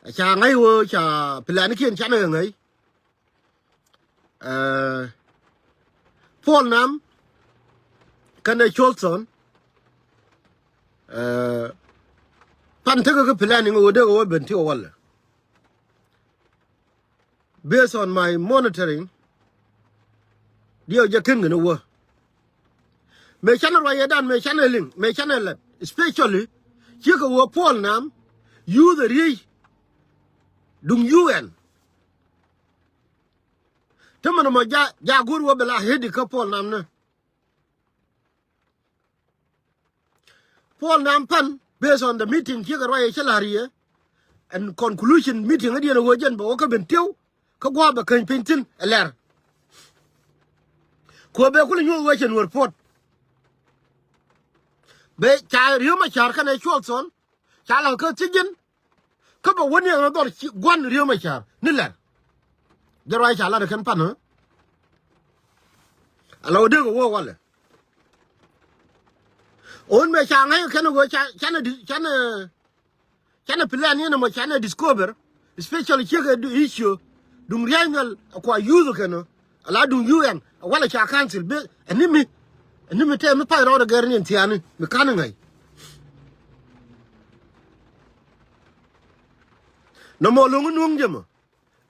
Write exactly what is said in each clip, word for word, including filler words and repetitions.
Ca ŋäc ɣöö ca plannikiɛn canɛ ŋäc. Ɛ, Paul Nam kɛnɛ Colson, ɛ, pan tekɛ kɛ planning ɣöö dee kɛ wä Bentiu walɛ. Based on my monitoring, diɛw jɛ ken kɛn wä. Mëë canɛ ruac yɛ dan, mëë canɛ liŋ, mëë canɛ lɛt, especially ciekɛ wä Paul Nam, youth riey duŋ U N. Ti min mɔ ja, ja go̱o̱r wä bɛ la hedi kä Paul Nam ni. Paul Nam pan, based on the meeting ciekɛ ruac yɛ ci la̱r yɛ. And conclusion meeting adiɛn a ɣöö jɛn bɛ wä kä Bentiu kä gua̱a̱ bɛ käny piny thi̱n ɛ lɛr. Kuɛ bɛ kulɛ nyuɔ̱th wee cɛ Nuɔr puɔt. Bɛ ca Riek Machar kɛnɛ Cuɔl Thɔn ca la̱th kä thi̱ji̱n. Kä bɛ wäni ɛn dhɔr ci gua̱n Riek Machar ni lɛr. Jɛ ruac ca lat ɛ kɛn pan ɣä. Ala wä dee kɛ wä walɛ. Ɣän mɛ ca ŋäc kɛn ɣöö ca, canɛ di, canɛ, canɛ plan yɛn ɛmɔ canɛ discover, especially ciekɛ du issue duŋ ria̱c nhial kua youth kɛn ɣä. Ala duŋ U N walɛ ca council bi ɛni mi, ɛni mi tɛm mi pa̱c rɔɔdɛ gɛr ni ɛn thiaani mi ka̱n ŋäc. Nɔmɔ lo̱ŋ nuɔ̱ŋ jɛ mɔ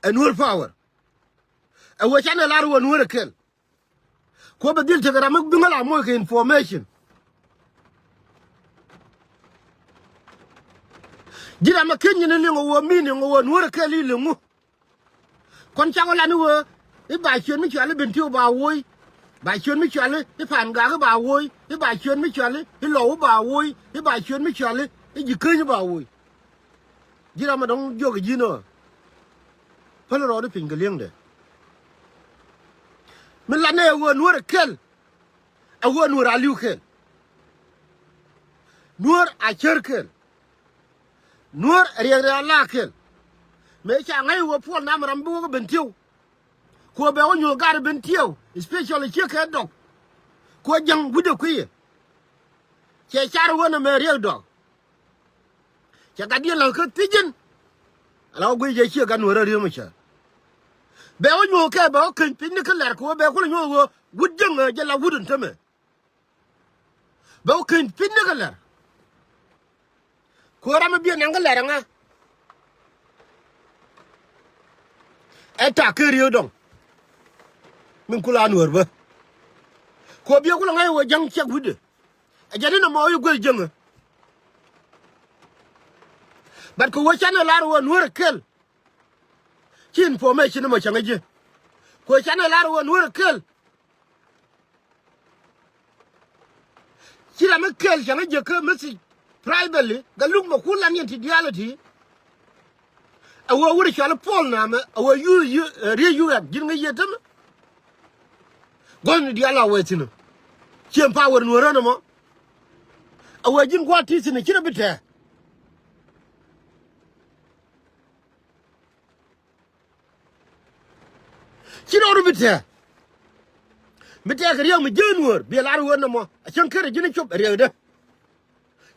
ɛ Nuɔr power. Ɛ wee canɛ lar wä Nuɔr ɛ kɛl. Kuɔ bɛ dhil tekɛ ram mi biŋä la moc kɛ information. Ji̱ ram mi ken nyin liŋ ɣöö meaning ɣöö Nuɔr kɛl i̱ liŋu. Kɔn cak ɣä lan i̱ ɣöö i̱ ba ciöt mi cuali Bentiu ba woc. Ba ciöt mi cuali i̱ Pa̱a̱n Gak i̱ ba woc. I̱ ba ciöt mi cuali i̱ Lɔw i̱ ba woc. I̱ ba ciöt mi cuali i̱ Ji̱ Keny i̱ ba woc. Ji̱ ram mi dɔ̱ŋ jiök ji̱n ɔ. Päl rɔɔdɛ piny kɛ li̱eŋdɛ. Mi lanɛ ɛ ɣöö Nuɔr ɛ kɛl. Ɛ ɣöö Nuɔr a li̱w kɛl. Nuɔr a cär kɛl. Nuɔr ɛ riɛk riɛk a la kɛl. Mëë ca ŋäc ɣöö Puɔl Nam ram bi wä kä Bentiu. Kuɔ bɛ wä nyuɔ̱th gat Bentiu, especially ciek kɛ dɔk. Kuɔ jäŋ wi̱cdɛ kui̱ yɛ. Cɛ car ɣöö nɛ mɛ riɛk dɔk. Cɛ gat diɛn la̱th kä thi̱ji̱n. Ala wä guic jɛ ciɛ gat Nuɔr a Riek Machar. Bɛ wä nyuɔ̱th kɛ bɛ wä keny piny ni kä lɛr kɛ wä bɛ kulɛ nyuɔ̱th wä wut jäŋ ɛ jɛ la wut in tämɛ. Bɛ wä keny piny ni kä lɛr. Kɛ wä ram mi biɛ naŋ kä lɛr ɛŋa. Ɛ tak kä Riek dɔŋ. Min kula Nuɔr bä. Kɛ wä biɛ kulɛ ŋa̱c wä jäŋ ciɛk wutdɛ. Ɛ jɛn inɔ mɔ i̱ gueth jäŋä. But kɛ wee canɛ lar wee Nuɔr ɛ kɛl. Ci information mɔ cäŋ ɛ ji̱. Kɛ wee canɛ lar wee Nuɔr ɛ kɛl. Ci ram mi kɛl cäŋ ɛ ji̱ kä message privately. Gat luk mɔ kun lan yɛn ti diaal ɛ ti. Ɛ wee wut ɛ cɔal i̱ Puɔl Nam ɛ wee yu, yu, ɛ, riey yu ɛn ji̱n ŋäc yɛ tämɛ. Gɔ̱ny diaal a wee thi̱n ɔ. Ciem power Nuɔrä nɔmɔ. A wee ji̱n gua̱a̱th ti thi̱n ɔ ci rɔ bi tɛ̱̈ɛ̱̈. Ci rɔ bi tɛ̱̈ɛ̱̈. Mi tɛɛk riɛk mi ji̱n Nuɔr biɛ lar ɣöö nɔmɔ a cäŋ ker ji̱n cop ɛ riɛkdä.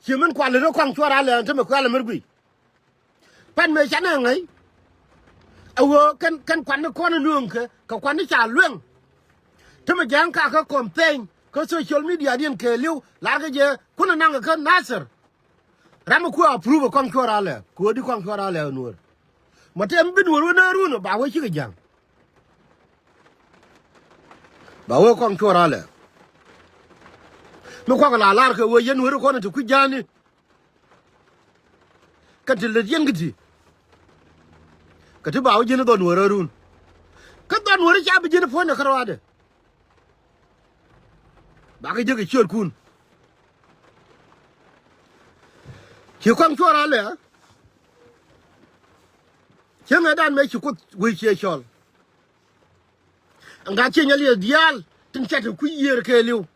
Ci min kual rɔ kɔaŋ cuɔr a lɛ ɛn tämɛ kual ɛ mɛr guiy. Pan mëë canɛ ŋäc. Ɛ ɣöö kɛn, kɛn kuan ni kɔn ɛ nööŋ kɛ, kɛ kuan ni ca lueŋ. Te mi ja̱a̱ŋ kakä campaign kä social media diɛn kɛɛliw, lar kɛ jɛ kun ɛ naŋ kä Nasir. Ram mi kuɛ approve ɛ kɔaŋ cuɔr a lɛ, kɛ ɣöö di kɔaŋ cuɔr a lɛ ɛ Nuɔr. Ma tɛm bi Nuɔr wä nä run ɛ ba wä cikɛ ja̱a̱ŋ. Ba wee kɔaŋ cuɔr a lɛ. Mi kuak la lar kɛ wee yɛn Nuɔr kɔn ɛ ti kui̱ ja̱a̱ni. Kɛ ti lät yɛn kä ti. Kɛ ti ba wä ji̱n dhɔn Nuɔr a run. Kä dhɔn Nuɔr ca bi ji̱n puɔ̱nydɛ kä ruaadɛ. Ba kɛ jek kɛ ciötkun. Ci kɔaŋ cuɔr a lɛ. Cieŋɛ dan mëë ci Kuoth wee ciɛ cɔl. Ɛŋa ciɛ nyɛ liɛth diaal tin cɛ ti kui̱ yiëër kɛɛliw.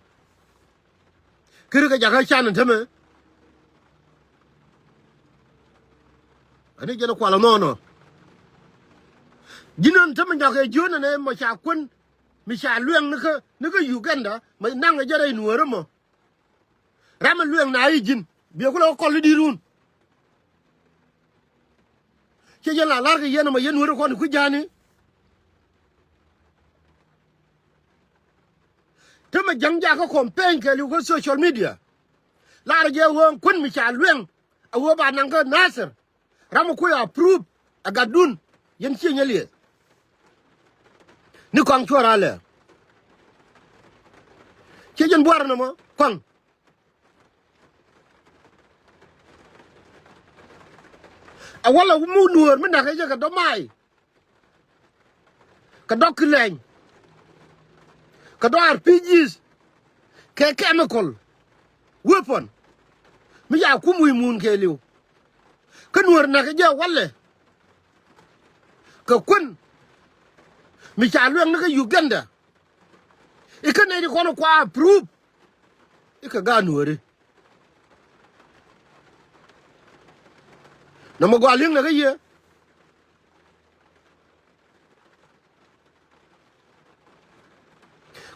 Kiri kɛ jakä can tämɛ. Ani jɛn kual nɔnɔ. Ji̱n ɛn tämɛ nyɔk ɛ jiön ɛn ɛ mɔ ca kuän mi ca luɛŋ ni kä, ni kä Uganda mɛ naŋ ɛ jɛ rɛy Nuɔ̱ɔ̱rä mɔ. Ram mi lueŋ na i̱ ji̱n biɛ kulɛ kɛ kɔl i̱ di̱t run. Ciɛ jɛn la la̱r kɛ yɛn ɛmɔ yɛn Nuääri kɔn i̱ kui̱ ja̱a̱ni. Te mɛ ja̱ŋ jakä campaign kɛɛliw kä social media. La̱rä jɛ ɣöö kuän mi ca luɛŋ a ɣöö ba naŋ kä Nasir. Ram mi kui̱ approve a gatdun yɛn ciɛ nyɛ liɛth. Ni kɔaŋ cuɔr alɛ. Ciɛ jɛn buar nɔmɔ kɔaŋ. A walɛ muk Nuäär mi na̱kɛ jɛ kɛ dɔ̱ may. Kɛ dɔ̱k ki lɛny. Kɛ dɔ̱ R P Gs. Kɛ chemical weapon. Mi ca kum wi̱i̱ muun kɛɛliw. Kä Nuäär na̱kɛ jɛ walɛ. Kɛ kuän mi ca luɛŋ ni kä Uganda. I̱ kä nɛy ti kɔn kua approve. I̱ kɛ gaat Nuääri. Nɔmɔ gɔaa li̱eŋnɛ kä yɛ.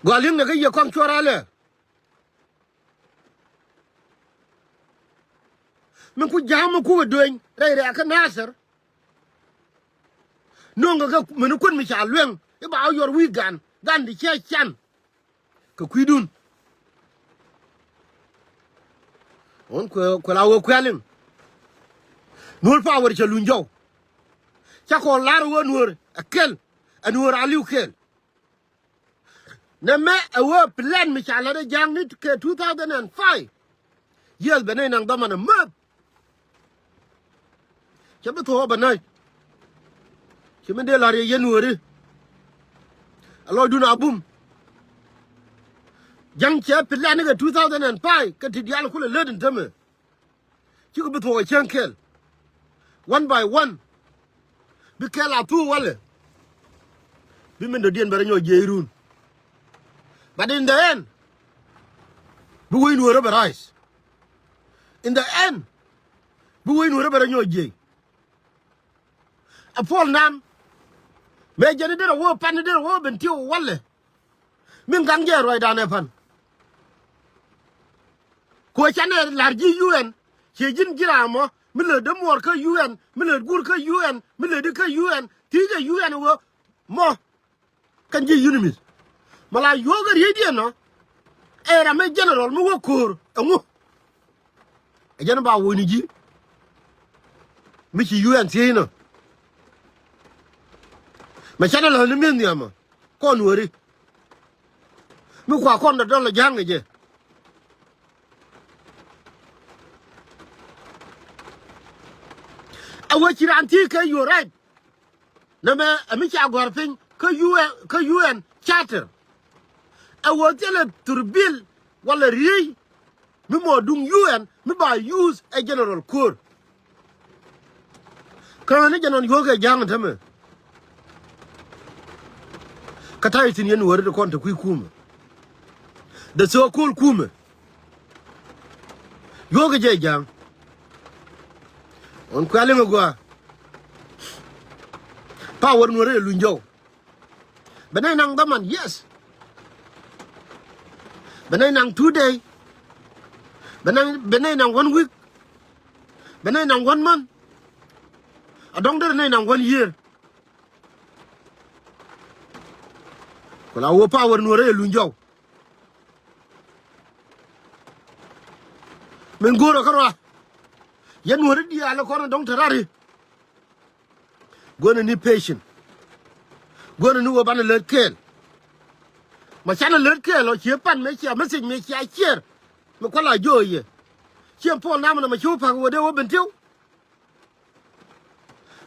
Gɔaa li̱eŋnɛ kä yɛ kɔaŋ cuɔr alɛ. Min ku ja̱a̱m mi kukɛ dueny rɛy rɛ̈ɛ̈k kä Nasir. No̱o̱ŋkɛ kɛ mini kuän mi ca lueŋ i̱ ba wä yuɔr wi̱i̱ gan, gan di ciɛ can. Kɛ kui̱dun. Ɣän kuɛ, kuɛ la wee kuɛ̈liŋ. Nuɔ̱ɔ̱r power cɛ luny jɔw. Ca kɔn lar wee Nuɔ̱ɔ̱r ɛ kɛl, ɛ Nuɔ̱ɔ̱r a li̱w kɛl. Nɛmɛ ɛ wee plan mi ca lät ɛ ja̱a̱ŋ ni kɛ two thousand and five. Yiëëth bɛ nɛy naŋ dhaman ɛ mäth. Cɛ bi thuɔ̱k ɛ bɛ näc. Ci min dee la̱r yɛ yɛn Nuääri. Ɛ lɔcdun a bum. Ja̱ŋ cɛ plan ni kɛ two thousand and five kɛ ti diaal kulɛ lät in tämɛ. Cikɛ bi thuɔ̱k ɛ cäŋ kɛl. One by one. Bi kɛl a thuk walɛ. Bi min dɔ̱diɛn bɛ rɔ nyɔk jiɛc run. But in the end, bi wec Nuɔ̱ɔ̱r bɛ rise. In the end, bi wec Nuɔ̱ɔ̱r bɛ rɔ nyɔk jiɛc. A puɔl nan. Mëë jɛn i̱ derɛ wä pan i̱ derɛ wä ben tiw walɛ. Min gaŋ jɛ ruacdan ɛ pan. Kuɛ canɛ la̱r ji̱ U N ciɛ ji̱n ji̱ ram mɔ mi lät dämuɔɔr kä U N, mi lät guur kä U N, mi lät di kä U N, thiecɛ U N wä mɔ. Kɛn ji̱ UNMISS mɔ la yuɔ̱ɔ̱k ɛ riecdiɛn nɔ. Ɛ ram ɛ general mi wä ko̱o̱r ɛŋu? Ɛ jɛn ba woc ni ji̱ mi ci U N thiec nɔ. Mɛ canɛ la̱r ni mi̱eth nhiamä kɔn wääri. Mi kua kɔn dɔ̱dɔl ɛ ja̱a̱ŋ ɛ jɛ. A wee ci raan thiec kɛ your right. Nɛmɛ ɛ mi ca gɔ̱a̱r piny kä U N, kä U N charter. Ɛ wee thilɛ thurbil walɛ riey mi mɔ duŋ U N mi ba use ɛ general ko̱o̱r. Kä ni jɛ nɔn yuɔ̱ɔ̱k kɛ ja̱a̱ŋ tämɛ. Kä ta̱yɛ thi̱n yɛn wääri ti kɔn te kui̱ kumɛ. The so-called kumɛ. Yuɔ̱ɔ̱k kɛ jɛ ja̱a̱ŋ. Ɣän kuɛ liŋ ɛ gɔaa. Power Nuɔ̱ɔ̱r ɛ luny jɔw. Bɛ nɛy naŋ dhaman, yes. Bɛ nɛy naŋ two day. Bɛ nɛy, bɛ nɛy naŋ one week. Bɛ nɛy naŋ one month. A dɔ̱ŋ derɛ nɛy naŋ one year. Ku la wä power Nuɔ̱ɔ̱r ɛ luny jɔw. Min go̱o̱rä kärɔa. Yɛn Nuɔ̱ɔ̱ri diaal kɔn dɔ̱ŋ te rari. Guänɛ ni patient. Guänɛ ni wä banɛ lät kɛɛl. Ma canɛ lät kɛɛl ɔ ciɛ pan mëë cia message mëë cia ciɛɛr. Mi kuala jo̱o̱ yɛ. Ciɛ puɔl namɛ nɔmɔ ci wä pa̱k wä dee wä ben tiw.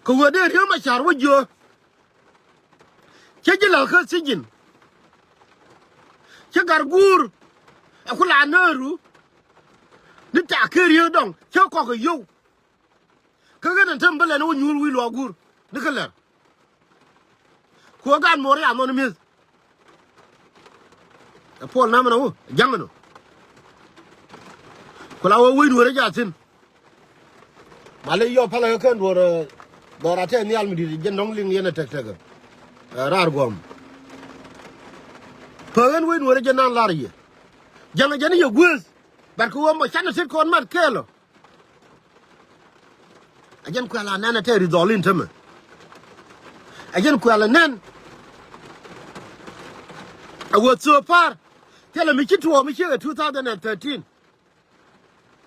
Kɛ wee dee Riek Machar wä jiö. Cä ji̱ la̱k kä sijin. Cä gar guur. Ɛ ku la nääru. Ni tak kä Riek dɔŋ cä kɔk kɛ yio̱w. Kä ɣän ɛn täm bä lɛn wä nyuur wi̱i̱ luaak guur ni kä lɛr. Ku ɣä gaat mo̱o̱r ya nhɔn mi̱eth. Ɛ puɔl namɛ na wä ja̱ŋ ɛnɔ. Ku la wä wec Nuɔ̱ɔ̱r ɛ jaa thi̱n. Malɛ yɔ palä kä kɛn duɔ̱ɔ̱r, ɛ, dhɔr a tɛth nhial mi di̱t jɛn dɔ̱ŋ liŋ yɛn ɛ tɛk tɛk. Ɛ, raar guɔ̱m. Päk ɣän wec Nuɔ̱ɔ̱r ɛ jɛn nan lar yɛ. Ja̱ŋ ɛ jɛn i̱ yɛ gueth. Bat kɛ ɣöö mɔ canɛ tet kɔn mat kɛɛl ɔ. Ɛ jɛn kuɛl anɛn ɛ tɛ ri dhɔl in tämɛ. Ɛ jɛn kuɛl anɛn. Ɛ wä thöö pa̱a̱r. Thilɛ mi ci tuɔɔk mi ciek ɛ two thousand and thirteen.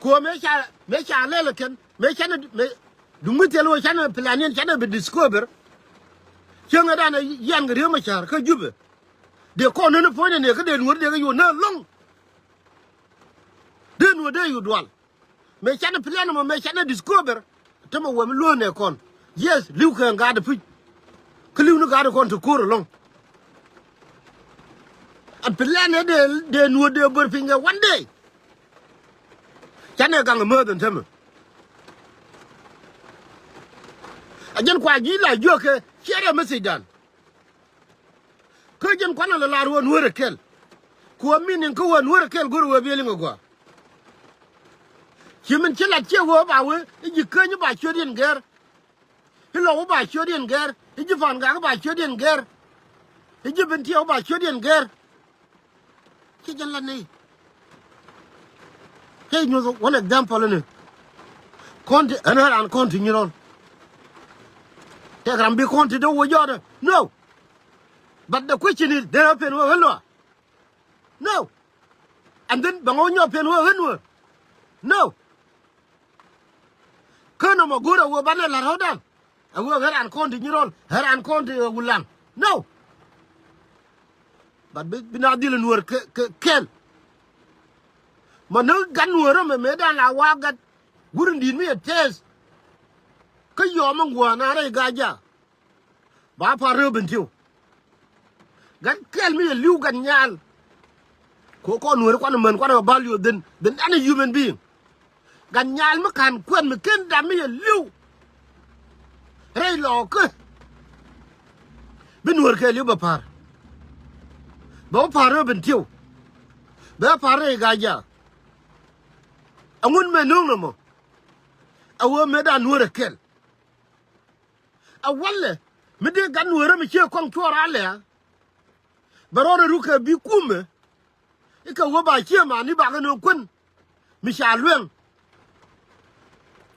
Kuɔ mëë ca, mëë ca lɛl ɛ kɛn, mëë canɛ, mëë duŋ mi thil wä canɛ plan in canɛ bi discover. Cieŋ ɛ danɛ yian kɛ Riek Machar kä Jubɛ. Dee kɔn ni puɔ̱nydɛ ni kä dee nuɔ̱r dee kɛ yuɔr ni ɛlɔ̱ŋ. Dee nuɔ̱r dee yuɔr dual. Mëë canɛ plan mɔ mëë canɛ discover. Tämɛ wä mi luɔ̱ɔ̱n ɛ kɔn. Yes, li̱w kɛ ŋa̱a̱t ɛ puc. Kä li̱w ni ŋa̱a̱t ɛ kɔn ti ko̱r ɛlɔ̱ŋ. Ɛn plan ɛ dee, dee nuɔ̱r dee bär piny kɛ one day. Canɛ gaŋ ɛ määth ɛn tämɛ. Ɛ jɛn kua ji̱ la jiökɛ ciɛ rɛ message dan. Kä jɛn kuanɛ lɛ lar ɣöö nueerɛ kɛl. Ku ɣöö meaning kä ɣöö nueerɛ kɛl go̱rɛ ɣöö bi liŋ ɛ gɔaa. Ci min ci lat ciɛ ɣöö ba wee i̱ ji̱ käny i̱ ba ciöt yɛn gɛr. I̱ Lɔw i̱ ba ciöt yɛn gɛr. I̱ ji̱ Pa̱a̱n Gak i̱ ba ciöt yɛn gɛr. I̱ ji̱ Bentiu i̱ ba ciöt yɛn gɛr. Ci jɛn la nɛy. Kɛ nyuɔth one example ni. Kɔn ti ɛn ɣän an kɔn ti nyirɔl. Tɛk ram bi kɔn ti dee wä jɔɔdɛ. No. But the question is, dee ɣä pen wä ɣän luaa? No. And then bɛ ŋɔ nyɔ pen wä ɣän wä? No. Kä nɔmɔ go̱o̱r a wee banɛ la̱r ɣɔ̱dan. A wee ɣän an kɔn ti nyirɔl, ɣän an kɔn ti, uh, wulaŋ. No. But bi, bi na dhil nuɔ̱ɔ̱r kɛ, kɛ, kɛl. Ma ni gat nuɔ̱ɔ̱r ɛmɛ mëë dan la wa gat. Wur in di̱i̱t mi ɛ tɛth. Kä yɔm in gua̱a̱n a rɛy Gaja. Ba pa̱r röö Bentiu. Gat kɛl mi yɛ li̱w gat nyal. Ko kɔn nueeri kuan män kuan ɛ bal yuɔ dhin, dhin ɛn a human being. Gat nyal mi ka̱n kuɛn mi ken dam mi yɛ li̱w. Rɛy lɔɔkä. Bi nueer kɛɛliw bɛ pa̱r. Bɛ wä pa̱r röö Bentiu. Bɛ wä pa̱r rɛy Gaja. Ɛŋun mɛ no̱o̱ŋ nɔmɔ. Ɛ wee mëë dan nueerɛ kɛl. A walɛ mi dee gat nueerä mi ciek kɔŋ cuɔɔr a lɛ̈ɛ̈. Bɛ rɔɔdɛ ruk kɛ bi kumɛ. Ikɛ wä ba cië mani bakɛ ni kuän mi ca lueŋ.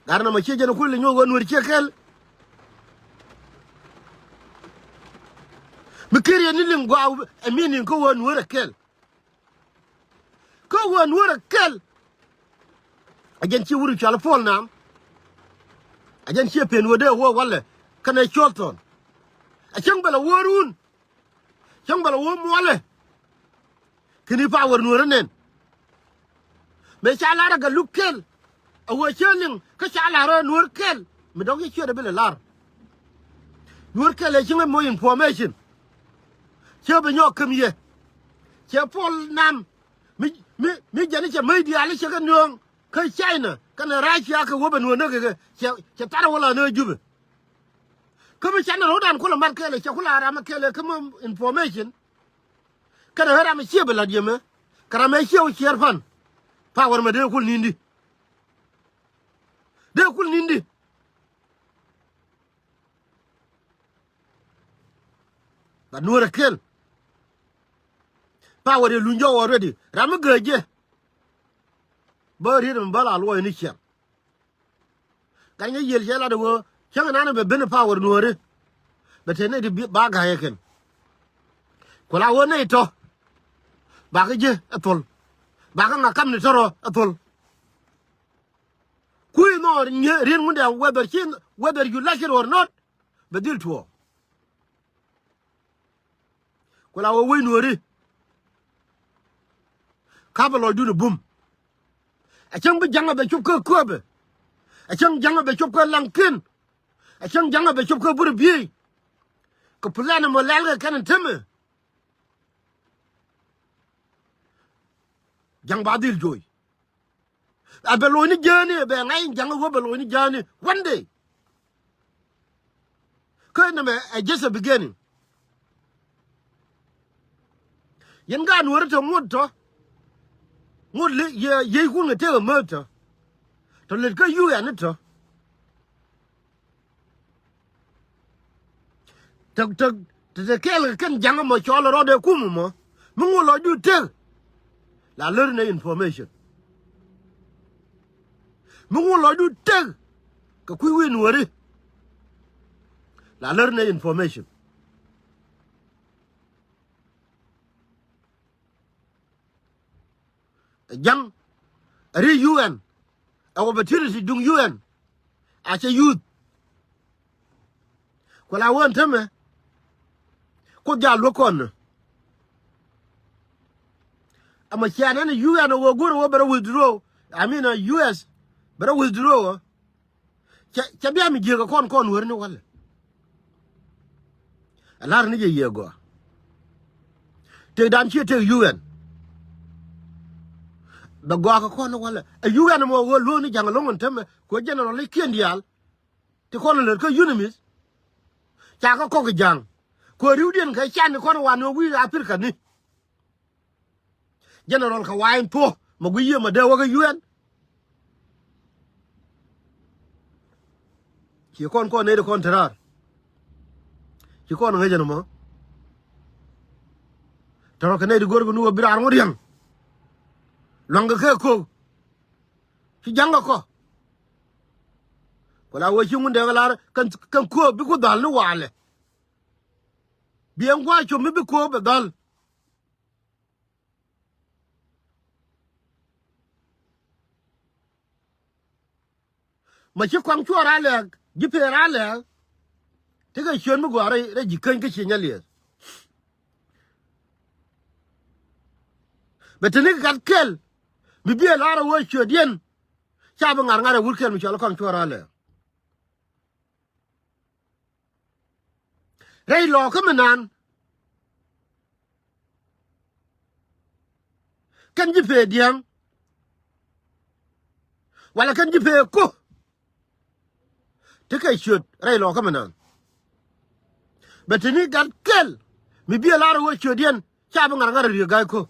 Gat nɔmɔ cië jɛn kulɛ nyuɔk wä nueer cië kɛl. Mi kir yɛ ni liŋ guaw ɛ mi niŋ kä wä nueerɛ kɛl. Kä wä nueerɛ kɛl. A jɛn ci wur cual puɔl nam. A jɛn ci pen wä dee wä walɛ kɛnɛ cuɔl thɔn. A cäŋ bɛ lɛ wä run. Cäŋ bɛ lɛ wä muɔlɛ. Kini pa wär nueerä nɛn. Mëë ca lar a gɛ luk kɛl. A wä cä liŋ kä ca lar a nueer kɛl. Mi dɔ̱ŋ cä ciöt a bi lɛ lar. Nueer kɛl ɛ cäŋ ɛ moc information. Cä bi nyɔk käm yɛ. Cɛ puɔl nam. Mi, mi, mi jɛn cɛ media li cɛ kɛ nööŋ kä China kɛnɛ Russia kɛ wä bɛ nuɔ̱ɔ̱n näk kɛ cɛ, cɛ thar wä la nööŋ Jubɛ. Kä mi canɛ ro̱dan kulɛ mat kɛɛlɛ cɛ kulɛ ram kɛɛlɛ kä mi information. Kɛnɛ ɣän ram ciɛ bɛ la̱t yɛmɛ kɛ ram ɛ ciɛ wä ciɛɛr pan. Power mɛ dee kul ni̱n di. Dee kul ni̱n di. Gat nuɔ̱ɔ̱rɛ kɛl. Power yɛ luny jɔk already. Ram mi gääc jɛ. Bä riet mi bä la luɔc ni ciɛl. Gat nyɛ yiël cɛ lat ɛ wee cäŋ nan bɛ ben power nuɔ̱ɔ̱ri. Bɛ te nɛy ti bi ba ga̱a̱c ɛ kɛn. Ku la wee nɛy tɔ̱. Bakɛ ji̱ ɛ thol. Bakɛ ŋa kam ni tɔ̱rɔ ɛ thol. Kui̱ nhɔɔr riet ŋun dɛ whether ci, whether you like it or not. Bɛ dhil tuɔɔk. Ku la wä wec nuɔ̱ɔ̱ri. Kapɛ lɔcdun ɛ bum. A cäŋ bi ja̱ŋ a bɛ cop kä kööbɛ. A cäŋ ja̱ŋ a bɛ cop kä laŋ ken. A cäŋ ja̱ŋ a bɛ cop kä burɛ biey. Kɛ plan ɛmɔ lɛl kɛ kɛn temɛ. Ja̱ŋ ba dhil joc. A bɛ lo̱c ni jäni bɛ ŋa̱c in ja̱ŋ a wä bɛ lo̱c ni jäni one day. Kä nɛmɛ ɛ just a beginning. Yɛn gaat nuɔ̱ɔ̱ri tɔ ŋot tɔ. Ŋot li yɛ yiey kun kɛ tëk a määth tɔ. Tɔ let kä yuk ɛn tɔ. Tɔ tɔ tɔ tɔ kɛɛl kɛ kɛn ja̱ŋ mɔ cɔɔl rɔɔdɛ kum mɔ mi ŋu lɔcdu tek. La lär ni information mi ŋu lɔcdu tek. Kɛ kui̱ wi̱i̱ nuɔ̱ɔ̱ri la lär ni information. Ja̱ŋ ri U N ɛ opportunity duŋ U N a cɛ youth. Ku la wä ɛn tämɛ Kuoth jal luäk kɔn. Ɛmɔ ciɛ nɛn U N ɛ wä go̱r ɛ wä bɛ rɔ withdraw. I mean, uh, U S bɛ rɔ withdraw. Cɛ, cɛ bia mi jiek ɛ kɔn kɔn wär ni walɛ. Ɛ lar ni jɛ yiëë gɔaa. Tëkdan ciɛ tëk U N. Bɛ gɔaa kɛ kɔn ni walɛ. Ɛ U N mɔ wä luäk ni ja̱ŋ ɛlɔ̱ŋ ɛn tämɛ. Kuɛ general ikiɛn diaal ti kɔn lät kä UNMISS. Ca kɛ kɔk ja̱ŋ. Kuɛ riwdiɛn kɛ can kɔn wan ni wi̱i̱ Africa ni. General kɛ wa̱i̱ in thuɔ̱k mɛ guiy yiëë mɛ dee wä kä U N. Ci kɔn kɔn nɛy ti kɔn te raar. Ci kɔn ŋäcɛ ni mɔ. Tɔrɔ kɛ nɛy ti go̱r kɛ nu wä bi raar ŋuɔ̱t riäŋ. Lua̱ŋkɛ kɛ ko̱o̱k. Ci ja̱ŋkɛ kɔ. Ku la wee ci ŋun dee kɛ lar kɛn, kɛn ko̱o̱k bi ku dhal ni walɛ. Bi ɛn gua̱a̱c com mi bi ko̱o̱k bɛ dhal. Ma ci kɔaŋ cuɔr a lɛɛk, ji̱ peer a lɛɛk. Ti kɛ ciöt mi gɔaa rɛy, rɛy ji̱ käny kä ci nyɛ liɛth. Bɛ te ni gat kɛl mi bi ɛ lar ɛ wee ciötdiɛn. Ca bi ŋa̱r ŋa̱r ɛ wut kɛl mi cɔal kɔaŋ cuɔr a lɛɛk. Rɛy lɔɔkä mi naan. Kɛn ji̱ pee diɛŋ. Wala kɛn ji̱ pee ko̱. Ti kɛ ciöt rɛy lɔɔkä mi naan. Bɛ te ni gat kɛl mi bi ɛ lar ɛ wee ciötdiɛn ca bi ŋa̱r ŋa̱r ɛ riek ga̱a̱c ko̱.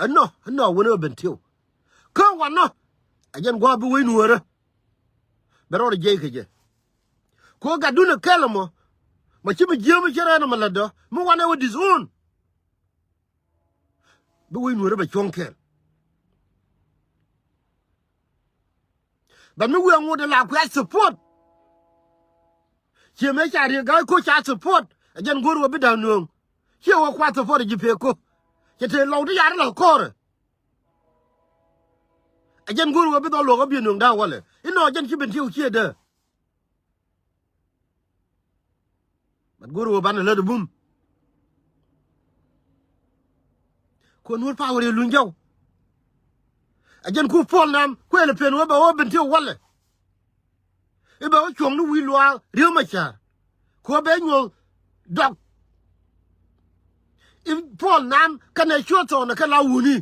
Ɛnɔ, ɛnɔ wun ɛ ben tiw. Kä wanɔ ɛ jɛn gua̱a̱p bi wec nuɔ̱ɔ̱rä. Bɛ rɔɔdɛ jiɛc kɛ jɛ. Kɛ ɣöö gatdun ɛ kɛl ɛmɔ. Ma ci mi jiääm mi ci rɛɛn ɛmɔ lätdä mi wanɛ wä disown. Bi wec nuɔ̱ɔ̱rä bɛ cuɔ̱ŋ kɛɛl. Bɛ mi wi̱i̱ aŋot in la kuɛ support. Ciɛ mëë ca riek ga̱a̱c ko̱ ca support. Ɛ jɛn go̱o̱r wä bi da̱a̱n nööŋ. Ciɛ wä kuath support ji̱ pek ko̱. Cɛ te lɔw ti yar lɔ kɔɔrɛ. Ɛ jɛn go̱o̱r wä bi dhɔl luɔk ɣä bi nööŋ da̱a̱ walɛ inɔ jɛn ci ben tiɛw ciɛ dee. But go̱o̱r wä banɛ lät bum. Kuɔn wä power yɛ luny jɔw. Ɛ jɛn ku Puɔl Nam kuël ɛ pen wä bɛ wä ben tiɛw walɛ. I̱ bɛ wä cuɔ̱ŋ ni wi̱i̱ luaak Riek Macar. Kɛ ɣöö bɛ nyuɔ̱th dɔk. I̱ Puɔl Nam kɛnɛ cuɔ̱th thɔɔnɛ kɛ la wuni.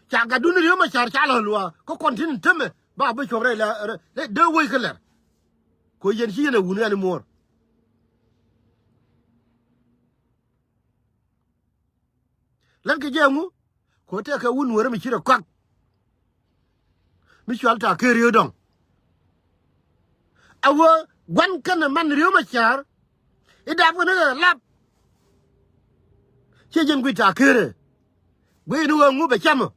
Ca gatdun Riek Macar ca lɔ luaak kä kɔn tin tämɛ ba bi cuɔ̱ŋ rɛy la rɛy dee wec kä lɛr. Kɛ ɣöö yɛn ci yɛn ɛ wuni ɛn i̱ muɔ̱ɔ̱r. Lät kɛ jɛ ŋu? Kɛ ɣöö tɛkɛ wun wärä mi ci rɛ kɔak. Mi cual ta̱a̱ ker yio̱o̱dɔ̱ŋ. A wee gua̱n kɛnɛ man Riek Macar. I̱ dap kɛn i̱ lap. Ciɛ jɛn guic ta̱a̱ kerɛ. Guic ni ɣöö ŋu bɛ cam ɔ.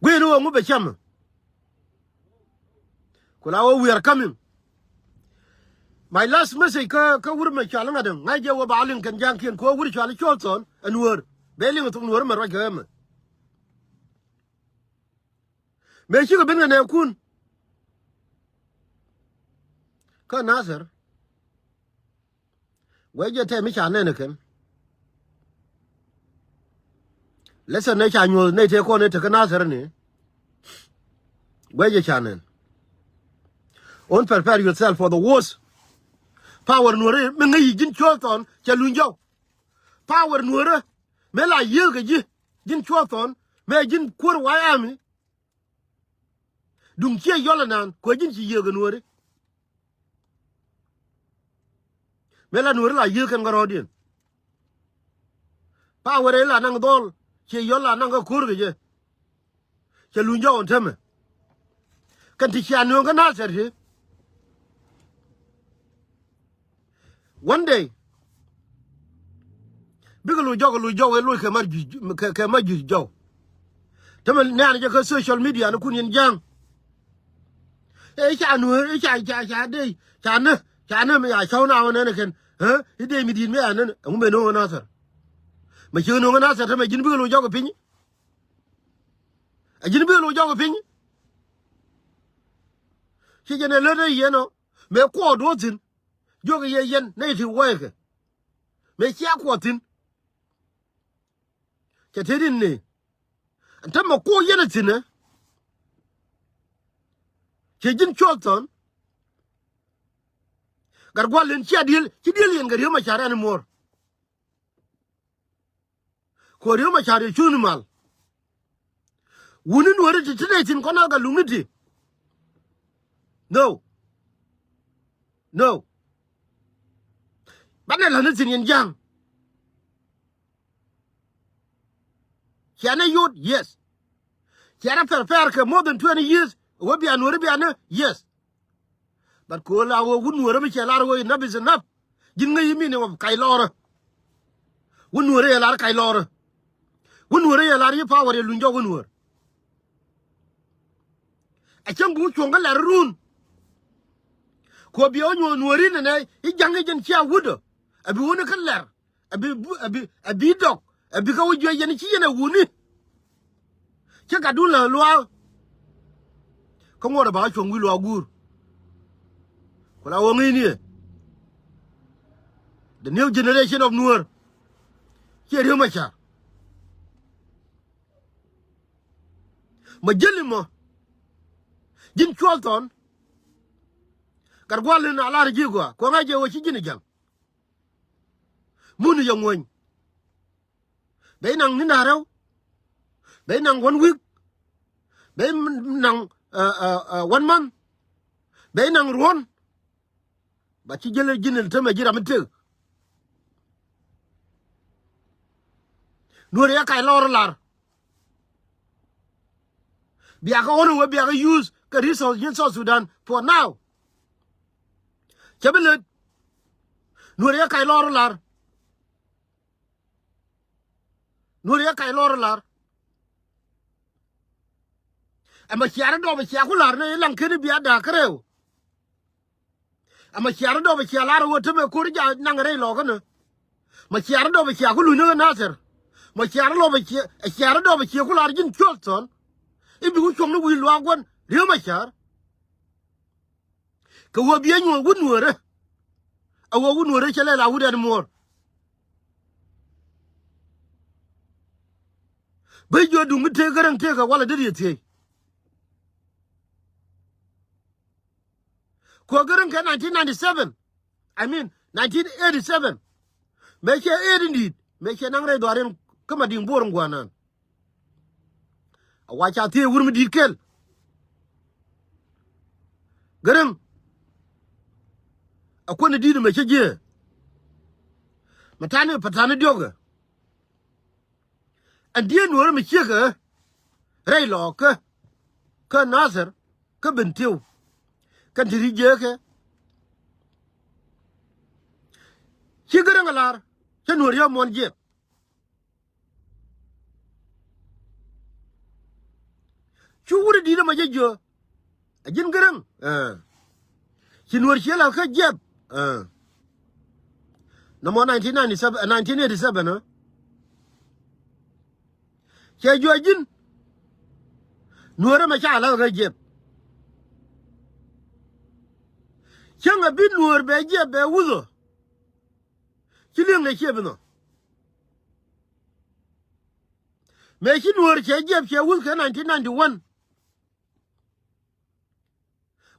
Gui̱i̱ni wä ŋu bɛ cam. Ku la wä we are coming. My last message kä, kä wur mɛ cual ŋa̱t ɛŋ ŋa̱c jɛ wä ba liŋ kɛn ja̱ŋkiɛn ku wä wur cual cuɔl thɔn ɛn wör. Bɛ liŋ thok nuɔ̱r mɛ ruac kɛ ɛmɛ. Mëë cikɛ ben kɛ nɛɛkun kä Nathir. Guɛ jɛ tɛm mi ca nɛn ɛ kɛn. Lesson nɛ ca nyuɔth nɛ tëë kɔn ɛ tekä Nathir ni. Guɛ jɛ ca nɛn. Won't prepare yourself for the worst. Power nuɔrɛ mi ŋäc yi ji̱n cuɔth thɔn cɛ luny jɔw. Power nuɔrɛ mëë la yiëëk kɛ ji̱ ji̱n cuɔth thɔn mëë ji̱n kuäär White Army. Duŋ ciɛ yɔl ɛnan kuɛ ji̱n ci yiëëk ɛ nuɔri. Mëë la nuɔri la yiëëk kɛn kä rɔɔdiɛn. Power ila naŋ dhɔl ciɛ yɔl la naŋ kä ko̱r kɛ jɛ. Cɛ luny jɔw ɛn tämɛ. Kɛn ti cia nööŋ kä Nasir ti. One day bikɛ loc jɔk, loc jɔk ɛ loc kɛ ma juc, kɛ, kɛ ma juc jɔk. Tämɛ nɛ̈ɛ̈n jɛ kä social media ni kun yɛn ja̱a̱ŋ. Ɛ ca nueer, ɛ ca, ca, ca dee, ca nä, ca nä mi ya cɔw na wä nɛn kɛn. Ɛ i̱ dee mi di̱i̱t mi ya nän ɛŋu mɛ no̱o̱ŋ ɛ Nasir. Mɛ ci no̱o̱ŋ ɛ Nasir tämɛ ji̱n bikɛ loc jɔk ɛ piny. Ɛ ji̱n bikɛ loc jɔk ɛ piny. Ci jɛn ɛ lät ɛ yɛn ɔ. Mëë kuɔɔk duɔ̱ɔ̱k thi̱n. Jiök yɛ yɛn nɛy ti wɛɛkɛ. Mëë cia kuɔɔk thi̱n. Cɛ te rin ni. Ɛn te mɛ kuɔɔk yɛn ɛ thi̱n ɛ. Cɛ ji̱n cuɔth thɔn. Gat gua̱l in cia diël, ci diël yɛn kɛ Riek Machar anymore. Kɛ ɣöö Riek Machar yɛ cuuni mal. Wuni Nuääri ti ti nɛy thi̱n kɔn a gat luŋni ti. No. No. Banɛ la̱t ni thi̱n yɛn ja̱a̱ŋ. Cianɛ yot, yes. Cianɛ prepare kɛ more than twenty years. Wä bia Nuääri bia nä, yes. But kɛ ɣöö la ɣöö wut Nuäärä mi cɛ lar ɣöö enough is enough. Ji̱n ŋäc i̱ meaning of kac lɔrä. Wut Nuäärä yɛ lar kac lɔrä. Wut Nuäärä yɛ lar i̱ power yɛ luny jɔk wut Nuäär. Ɛ cäŋ bi wä cuɔ̱ŋ kä lɛr run. Kɛ ɣöö biɛ wä nyuɔ̱th Nuääri nɛnɛ i̱ ja̱ŋ i̱ jɛn cia wut ɔ. Ɛ bi wä ni kä lɛr. Ɛ bi, ɛ bi, ɛ bi dɔk. Ɛ bi kä wä juɛc yɛn ci yɛn ɛ wuni. Ci gatdun lɛ luaak. Kä ŋuɔ̱t ɛ ba wä cuɔ̱ŋ wi̱i̱ luaak guur. Ku la wä ŋi̱i̱c ni ɛ. The new generation of Nuäär. Ciɛ Riek Machar. Ma jäli mɔ. Ji̱n cuɔl thɔn. Gat gua̱l in a lar ji̱ gɔaa. Kuɔ̱ŋ a jɛ wä ci ji̱n ɛ ja̱ŋ. Mun yɛ ŋuɔ̱ny. Bɛ naŋ ni̱n da̱ŋ rɛw. Bɛ naŋ one week. Bɛ naŋ, uh, uh, uh, one month. Bɛ naŋ ruɔ̱n. Ba ci jäl ji̱n tämɛ ji̱ ram mi tëk. Nuäär yɛ kac lɔr lar. Biakä ɣän wee biakä use kɛ resource ji̱n South Sudan for now. Cɛ bi lät. Nuäär yɛ kac lɔr lar. Nuäär yɛ kac lɔr lar. Ɛmɛ ciaarä dɔɔp ɛ cia ku la̱r ni ilaŋ keni bia da̱a̱k kärɛw. Ɛmɛ ciaarä dɔɔp ɛ cia la̱r ɣöö tämɛ ko̱r ja̱ naŋ rɛy lɔɔkä ni. Mɛ ciaarä dɔɔp ɛ cia ku luny ni ɣä Nathir. Mɛ ciaarä lɔɔp ɛ cia, ɛ ciaarä dɔɔp ɛ cia ku la̱r ji̱n cuɔth thɔn. I̱ bi ku cuɔ̱ŋ ni wi̱i̱ luaak gua̱n Riek Machar. Kɛ ɣöö biɛ nyuɔ̱th wut Nuäärä. A ɣöö wut Nuäärä cɛ lɛ la wut ɛn muɔ̱ɔ̱r. Bi jiö duŋ mi tëëk Gäräŋ tëëk kɛ walɛ dee riet thiec. Kuɛ Gäräŋ kɛ nineteen ninety-seven. I mean, nineteen eighty-seven. Mëë cɛ eight in di̱i̱t. Mëë cɛ naŋ rɛy dhuaar in kä Madiŋ Bo̱o̱r in gua̱a̱r naan. A wa ca thiee wur mi di̱i̱t kel. Gäräŋ. A kuäni di̱i̱t mɛ cä jiee. Mɛ tani pɛ tani diɔ̱kɛ. Ɛn diee Nuäärä mi ciekɛ rɛy lɔɔkä kä Nathir kä Bentiu. Kɛn ti ri jiee kɛ. Ci Gäräŋ a lar cä Nuäär yä muɔ̱n jiɛp. Cu wut i̱ di̱t ɛmɔ jɛ jiö. A ji̱n Gäräŋ. Ci Nuäär ciɛ la̱th kä jiɛp. Nɔmɔ nineteen ninety-seven, nineteen eighty-seven. Cɛ jiö a ji̱n. Nuäär ɛmɛ ca la̱th kä jiɛp. Cäŋ a bi Nuäär bɛ jiɛp bɛ wuthɔ. Ci li̱eŋdɛ ciɛ bi nhɔ. Mëë ci Nuäär cɛ jiɛp cɛ wuth kɛ nineteen ninety-one.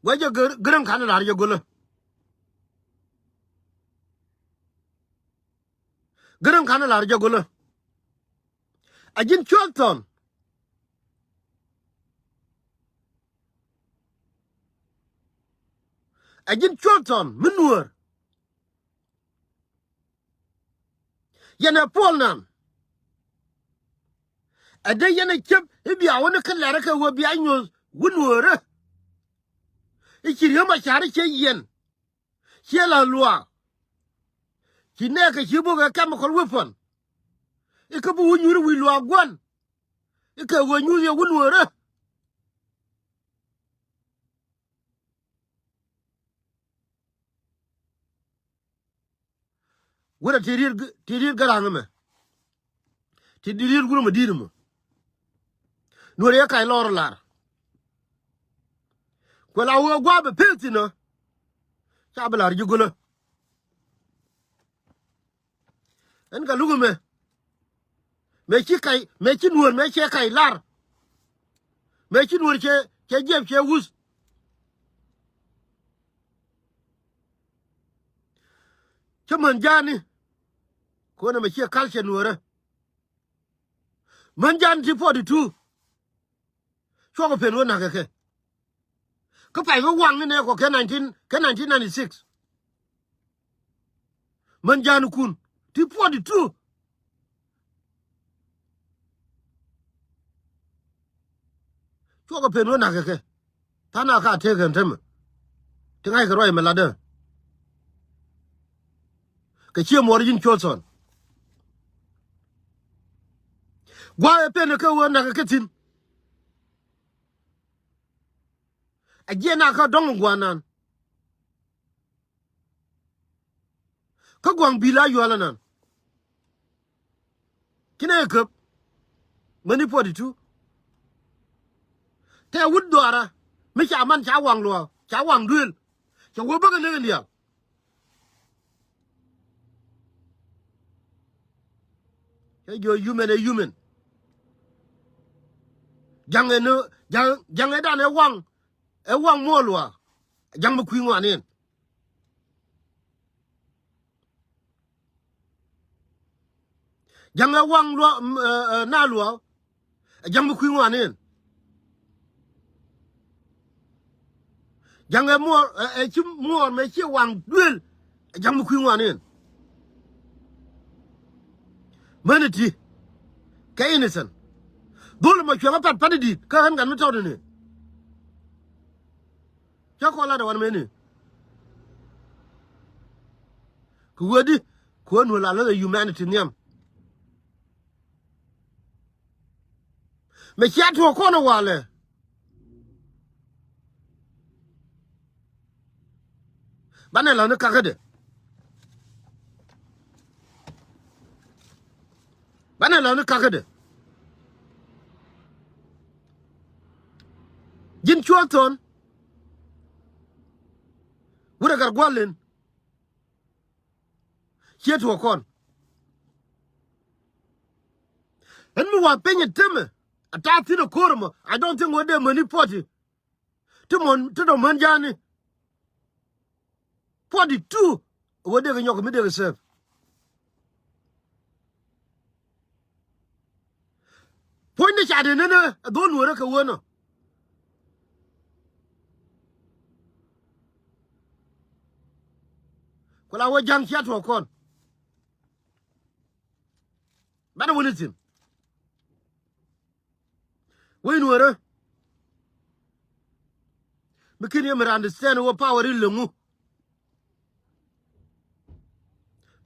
Guɛ jɛ Gäräŋ ka̱n lar jɛ gölä. Gäräŋ ka̱n lar jɛ gölä. A ji̱n cuɔl thɔn. A ji̱n cuɔl thɔn mi Nuäär. Yɛn ɛ puɔl nan. Ɛ dee yɛn ɛ ciep i̱ bia wä ni kä lɛrä kɛ ɣöö bia nyuɔ̱th wä Nuäärä. Ci Riek Machar ciɛ yiɛn, ciɛ la luaak. Ci nɛɛkɛ ci bukɛ chemical weapon. Ikä bi wä nyuur wi̱i̱ luaak gua̱n. Ikä wä nyuur yɛ wä nuɔɔrä. Wurɛ ti riet, ti riet Gäraŋ ɛmɛ. Ti riet wurɛ mɛ di̱i̱t ɛmɔ. Nuɔrɛ yɛ kac lɔr lar. Kuɛ la wee gua̱a̱p ɛ peth thin ɔ. Ca bi lar ji̱ gölä. Ɛn kɛ luk ɛmɛ. Mëë ci kac, mëë ci nuɔ̱ɔ̱r, mëë cɛ kac lar. Mëë ci nuɔ̱ɔ̱r cɛ, cɛ jiɛp cɛ wuth. Cä män ja̱a̱ni. Kuɔn ɛmɛ ciɛ culture nuɔ̱ɔ̱rä. Män ja̱a̱ni ti forty two. Cuɔkɛ pen wä na̱kɛ kɛ. Kä pay wä waŋ ni nɛ kɔ kɛ nineteen, kɛ nineteen ninety six. Män ja̱a̱ni kun ti forty two. Cuɔkɛ pen wä na̱kɛ kɛ. Tha̱a̱ŋ na ka tëëk ɛn tämɛ. Ti ŋa̱ckɛ ruac mɛ latdä. Kɛ cië muɔɔr ji̱n cuɔth thɔn. Gua̱a̱ ɛ pen ɛ kɛ wä na̱kɛ kɛ thi̱n. A jiɛn a kä dɔ̱ŋ gua̱a̱r nan. Kä gua̱a̱ŋ bi̱i̱l a yual anan. Ci nɛ käp. Mäni forty two. Tɛ wut dhɔaarä mi ca man ca waŋ luaak ca waŋ duëël. Cɛ wee bäkɛ ni kɛ liaal. Cɛ jiɔ human ɛ human. Jaŋ ɛ ni, jaŋ, jaŋ ɛ dan ɛ waŋ, ɛ waŋ muɔɔl luaak. Jaŋ mi kui̱ ŋuan in. Jaŋ ɛ waŋ luaak, m-, ɛ, ɛ, na luaak. Ɛ ja̱ŋ mi kui̱ ŋuan in. Ja̱ŋ ɛ muɔɔr, ɛ, ɛ ci muɔɔr mɛ ci waŋ duël. Ɛ ja̱ŋ mi kui̱ ŋuan in. Mäni ti kɛ innocent. Dhol mɔ cuɛŋ a pat pat i̱ di̱i̱t kä ɣän gat mi tɔt ini. Cä kɔn lat ɛ wan meni. Kɛ wee di kɛ wee nuɔl a läth ɛ humanity nhiam. Mɛ cia tuɔɔk kɔn ɛ walɛ. Banɛ lɔni kakädɛ. Banɛ lɔni kakädɛ. Ji̱n cuɔth thɔn. Wurɛ gat gua̱l in. Ciɛ tuɔɔk kɔn. Ɛn mi wa piny ɛ temɛ a ta̱a̱ thi̱n ɛ ko̱r ɛmɔ. I don't think wä dee mäni forty. Ti mɔn ti dɔ̱ŋ män ja̱a̱ni. Forty two. Wä dee kɛ nyɔk mi dee kɛ sɛp. Puɔ̱nydɛ ca dee nenä ɛ dhol nuɔrä kɛ wänɔ. Ku la wä ja̱ŋ cia tuɔɔk kɔn. Banɛ wä ni thi̱n. Wec nuɔrä. Mi ken yɛ mi understand wä power in leŋu.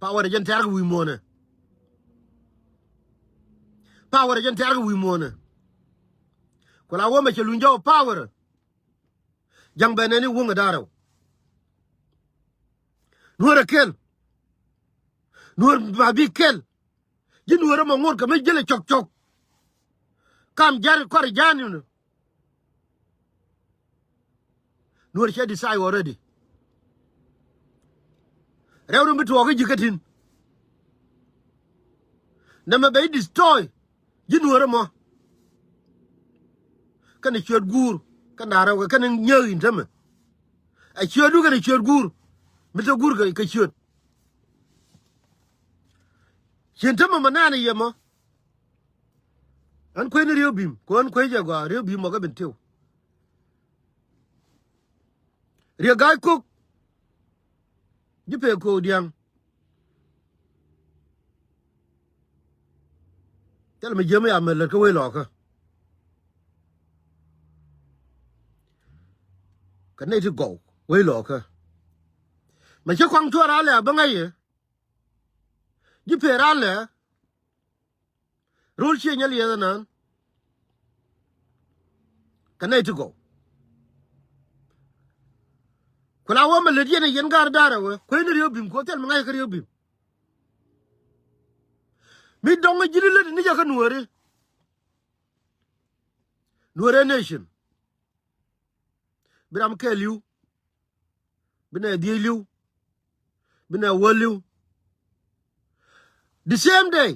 Power jɛn tɛ̈r kɛ wi̱i̱ muɔ̱ɔ̱nɛ. Power jɛn tɛ̈r kɛ wi̱i̱ muɔ̱ɔ̱nɛ. Ku la wä mɛ cɛ luny jɔw power. Ja̱ŋ bɛ nɛni wuŋ ɛ da̱rɛw. Nuɔ̱ɔ̱rɛ kɛl. Nuɔ̱ɔ̱r ma bi kɛl. Ji̱ nuɔ̱ɔ̱rɛ mɔ ŋot kɛ mi jilɛ cɔk cɔk. Kam ja̱ri kɔr ja̱ni. Nuɔ̱ɔ̱r cɛ decide already. Rɛw ri mi tuɔɔk kä ji̱ kä tin. Nɛmɛ bɛ ji̱ destroy. Ji̱ nuɔ̱ɔ̱rɛ mɔ. Kɛnɛ ciöt guur kɛn da̱a̱ rɛw kɛ kɛnɛ nyääk in tämɛ. Ɛ ciötdu kɛnɛ ciöt guur. Mi te guur kɛ ciöt. Cien tämɛ mɛ nɛɛnɛ yɛ mɔ. Ɣän kuecni Riek Bim ku ɣän kuec jɛ gɔaa Riek Bim mɔ kɛ Bentiu. Riek Ga̱a̱c Kok. Ji̱ pek ko̱o̱k dia̱ŋ. Thilɛ mi jiäm ya mɛ lät kä wec lɔɔkä. Kɛ nɛy ti gɔw wec lɔɔkä. Mɛ cä kɔaŋ cuɔr alɛ a bä ŋäc yɛ. Ji̱ pëë raan lɛ ro̱l ciëë nyɛ liɛth ɛnɛn. Kɛ nɛy ti gɔw. Ku la wä mi lät yɛn ɛ yɛn ga̱r da̱rɛ wee kueeni riek bim kuɔ thil mi ŋa̱c kä riek bim. Mi dɔŋ ji̱n lät ni jɛ kä nuääri. Nuäärɛ nation. Bi ram kɛɛliw. Bi nɛ dhiec liw. Bi nɛ wäl liw. The same day.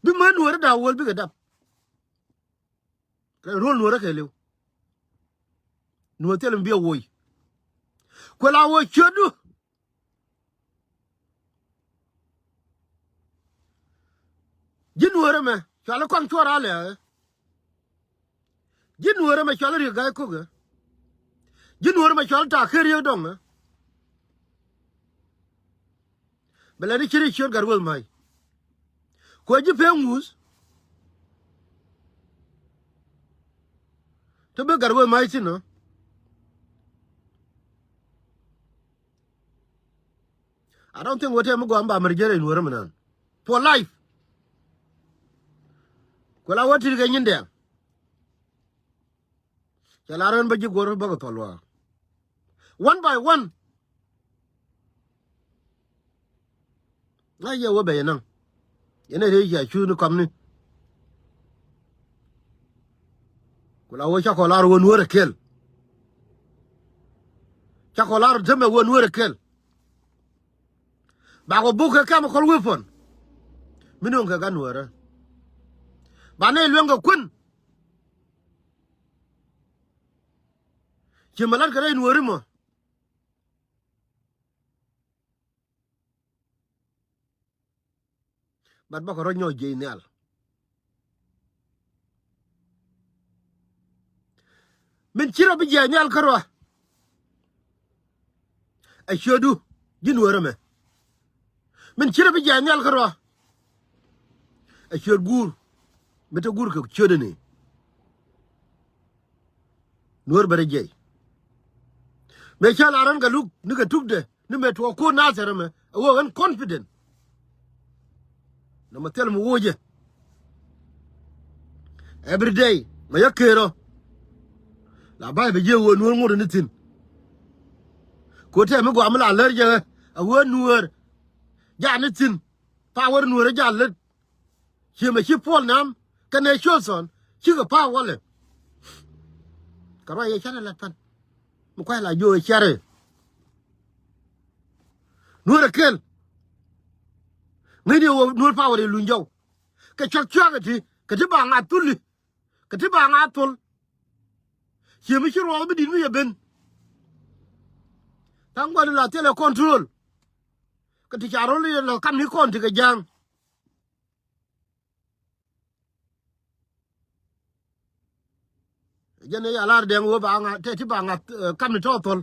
Bi män nuäärä da̱a̱ wäl bikɛ dap. Kɛ ro̱l nuäärä kɛɛliw. Nuäär thil mi bi a woc. Kuɛ la wä ciötdu. Ji̱ nuäärä mɛ cuali kɔn cuɔr alɛ. Ji̱ nuäärä mɛ cuali riek ga̱a̱c kokɛ. Ji̱ nuäärä mɛ cuali ta̱a̱ ker riek dɔŋɛ. Bɛ lɛ ni ci ri ciöt gat weth ma̱c. Kuɛ ji̱ pee ŋuuth. Ti bi gat weth ma̱c thin ɔ. I don't think wä tɛm mi gɔam ba mɛr jɛrɛ in wä rɛ mi nan. For life. Kuɛ la wä tit kɛ nyin dɛŋ. Cɛ la rɛn bä ji̱ guɔr bä kɛ thɔl wa. One by one. Ŋa̱c yɛ wä bɛ yɛ naŋ. Yɛn ɛ rɛy cia cuuni kɔmni. Ku la wä cakɔ lar wä nuäärɛ kɛl. Cakɔ lar tämɛ wä nuäärɛ kɛl. Bakɔ buk kɛ chemical weapon. Mi nöŋ kɛ gan nuäärä. Ba nɛy lueŋ kɛ kuän. Ci mi lat kɛ rɛy nuääri mɔ. But bakɔ rɔ nyɔk jiɛc nhial. Min ci rɔ bi jiɛc nhial kärɔa. Ɛ ciötdu ji̱ nuäärä mɛ. Min ci rɔ bi jiɛc nhial kärɔa. Ɛ ciöt guur. Mi te guur kɛ ciötdɛ ni. Nuäär bɛ rɛ jiɛc. Mëë cä la rän kɛ luk ni kɛ tukdɛ ni mëë tuɔɔk ko̱r Nathɛr ɛmɛ ɛ wä ɣän confident. Nɔmɔ thil mi wocɛ. Every day mɛ yä keerɔ. La ba̱a̱c bɛ jiɛ wä nuäär ŋot ni thi̱n. Ko̱ tɛm mi gɔaa mi la lär jɛ ɛ wä nuäär. Jaa ni thi̱n. Power nuäärä jaa lät. Ciëmɛ ci Puɔl Nam kɛnɛ Chothon cikɛ power lɛ. Kɛ ruac yɛ canɛ lat pan mi kuac la jiö cɛrɛ. Nuäärä kɛl. Ŋäcni wä nuäär power yɛ luny jɔw. Kɛ cuak cuak kɛ ti kɛ ti ba ŋa̱th thuli. Kɛ ti ba ŋa̱th thol. Ciëmɛ ci ruɔth mi di̱t mi yɛ ben. Tha̱a̱ŋ gua̱n la thilɛ control. Kɛ ti ca rol yɛ lɔ kam ni kɔn ti kɛ ja̱a̱ŋ. Jɛn ɛ ya lar dɛŋ wee ba ŋa̱th tɛ ti ba ŋa̱th, eh, kam ni tɔ̱ thɔl.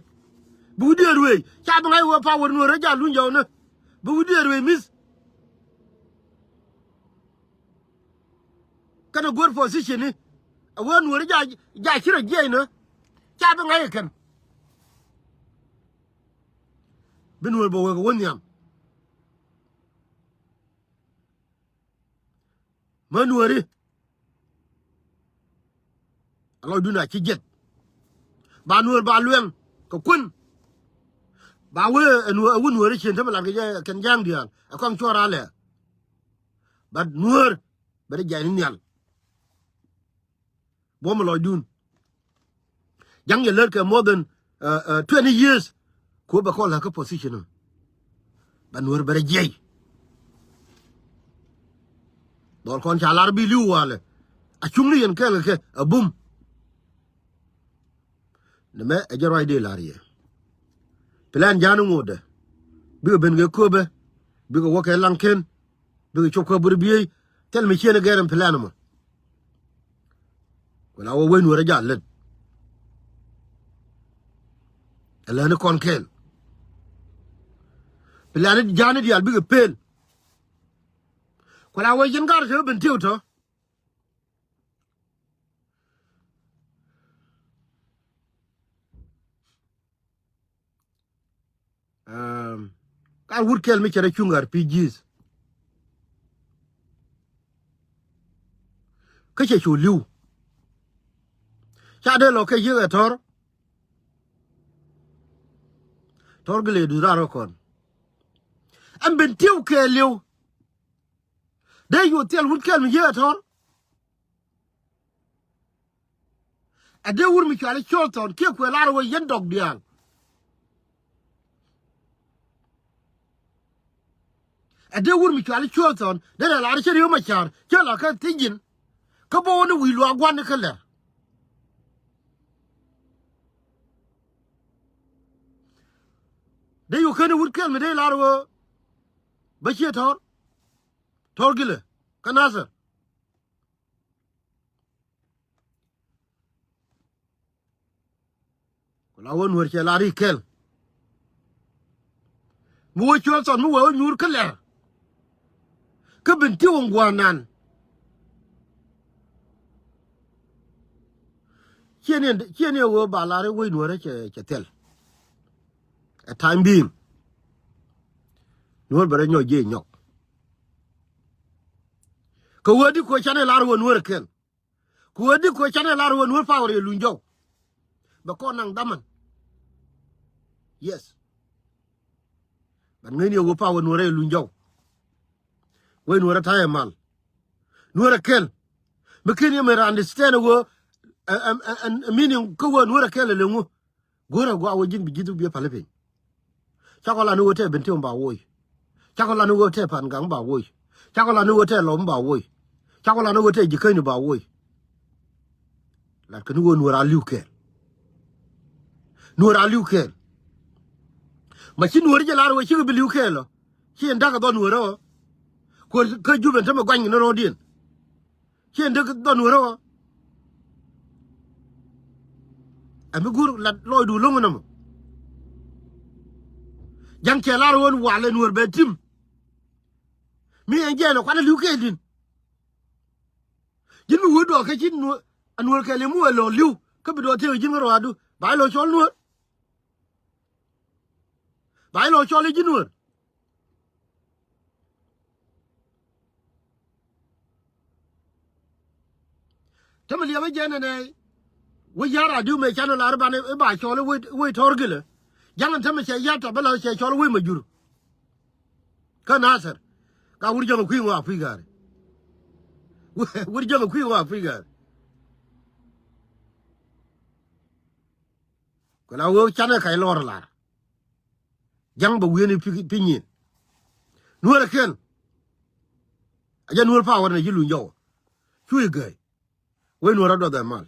Bi wi̱diɛn ruëëc ca bi ŋa̱c wee power nuäärä jaa luny jɔwni. Bi wi̱diɛn ruëëc mi̱th. Kɛnɛ good position ni a wee nuäärä jaa, jaa ci rɔ jiɛcnä. Ca bi ŋa̱c ɛ kɛn. Bi nuäär bɛ wek ɛ wä nhiam. Mä nuääri. A lɔcdun a ci jiɛth. Ba nuäär ba luɛŋ kɛ kuän. Ba wee ɛ nuäär, ɛ wä nuääri cien te mi lat kɛ jɛ kɛn ja̱a̱ŋ diaal ɛ kɔŋ cuɔr alɛ. But nuäär bɛ rɛ jiany ni nhial. Buɔ̱m lɔcdun. Ja̱ŋ yɛ lät kɛ more than, uh, uh, twenty years. Ku bɛ kɔn la̱k kä position ɔ. Ba nuäär bɛ rɛ jiɛc. Dhɔl kɔn ca lar bi li̱w walɛ. A cuŋni yɛn kɛl kɛ a bum. Nɛmɛ ɛ jɛ ruacdɛ lar yɛ. Plan ja̱a̱n ŋotdɛ. Bikɛ ben kɛ köpɛ. Bikɛ wä kɛ laŋ ken. Bikɛ cop kä bur biey. Thil mi cieen gɛr ɛn plan mɔ. Wala wä wec nuɔrɛ jal lät. Ɛ lɛni kɔn kɛɛl. Plan ja̱a̱n diaal bikɛ pel. Kuala wä yin gar te ben tiw tɔ. Wut kɛl mi cɛ rɛ cuŋ R P Gs. Kä cɛ cu li̱w. Ca dee lɔ kɛ yiëk ɛ tɔ̱r. Tɔ̱r gilɛ du raar kä kɔn. Ɛn ben tiw kɛɛliw. Dee yuɔth thil wut kɛl mi yiëë tɔ̱r. Ɛ dee wur mi cuali col thɔn kiɛ kuɛ lar wee yɛn dɔk diaal. Ɛ dee wur mi cuali col thɔn dee rɛ lar cɛ riw ma car cɛ la kä thiec ji̱n. Kä bä wä ni wi̱i̱ luaak gua̱n ni kä lɛr. Dee yu keni wut kɛl mi dee lar wee bä ciɛ tɔ̱r. Tɔ̱r gilɛ kä Nasir. Ku la wä nuɔr cɛ la ri kɛl. Mi wä cuɔl thɔn mi wee wä nyuur kä lɛr. Kä ben ti wä ŋuan nan. Ciɛ ni, ciɛ ni wä ba la ri wä nuɔr cɛ, cɛ thil. Ɛ time being. Nuɔr bɛ rɛ nyɔk jiɛ nyɔk. Kɛ wä di kuɔ canɛ lar wä nuɔr kɛl. Ku wä di kuɛ canɛ lar wä nuɔr power yɛ luny jɔw. Bɛ kɔn naŋ dhaman. Yes. Ban ŋäcni wä power nuɔr yɛ luny jɔw. Wä nuɔr ta̱yɛ mal. Nuɔr kɛl. Mi ken yɛ mɛ understand wä, ɛ, ɛ, ɛ, ɛ, meaning kä wä nuɔr kɛl ɛ leŋu. Go̱rɛ gua wä ji̱n bi ji̱th bi biɛ pali piny. Cakɔ lan i̱ ɣöö tɛɛ ben tiom ba woc. Cakɔ lan i̱ ɣöö tɛɛ pan gaŋ ba woc. Cakɔ lan i̱ ɣöö tɛɛ lɔm ba woc. Cakɔ lan i̱ ɣöö tɛɛ ji̱ käcni ba woc. Lat kɛn i̱ ɣöö nuɔr a li̱w kɛɛl. Nuɔr a li̱w kɛɛl. Ma ci nuɔr jɛ lar wee cikɛ bi li̱w kɛɛl ɔ. Ci ɛn da̱k ɛ dhɔn nuɔr ɛ ɣöö. Kuɔr kä jup ɛn tämɛ guany kɛ ni ro̱o̱diɛn. Ci ɛn dee dhɔn wärä ɣɔɔ. Ɛ mi guur lat lɔcdu lo̱ŋ nɔmɔ. Ja̱ŋ cɛ lar ɣöö walɛ nuɔr bɛ tim. Mi ɛn jɛɛn ɛ kuanɛ li̱w kɛɛl din. Ji̱n mi wee duɔɔk kɛ ci nuɔr, a nuɔr kɛɛl i̱ mi wee lɔɔk li̱w kä bi duɔɔk thiek ji̱n kä ruaadu ba ilɔ cɔl nuɔr. Ba ilɔ cɔl i̱ ji̱ nuɔr. Tämɛ liɛmä jɛn ɛnɛ. Wec ya̱r a diw mëë canɛ lar i̱ banɛ i̱ ba cɔl i̱ wec, wec tɔ̱r gilɛ. Ja̱ŋ ɛn tämɛ cɛ ya̱r tɔ bä la cɛ cɔl i̱ wec ma jur. Kä Nathir. Ka wur jäŋ ɛ kui̱ ŋɔak kui̱ ga̱ri. Wur jäŋ ɛ kui̱ ŋɔak kui̱ ga̱ri. Kɛ la wee canɛ kac lɔr lar. Ja̱ŋ bɛ wi̱i̱ni pi, pi nyin. Nuɔr ɛ kɛl. A jɛ nuɔr power ni ji̱ luny jɔw. Cu i̱ gäi. Wec nuɔr a duɔth ɛ mal.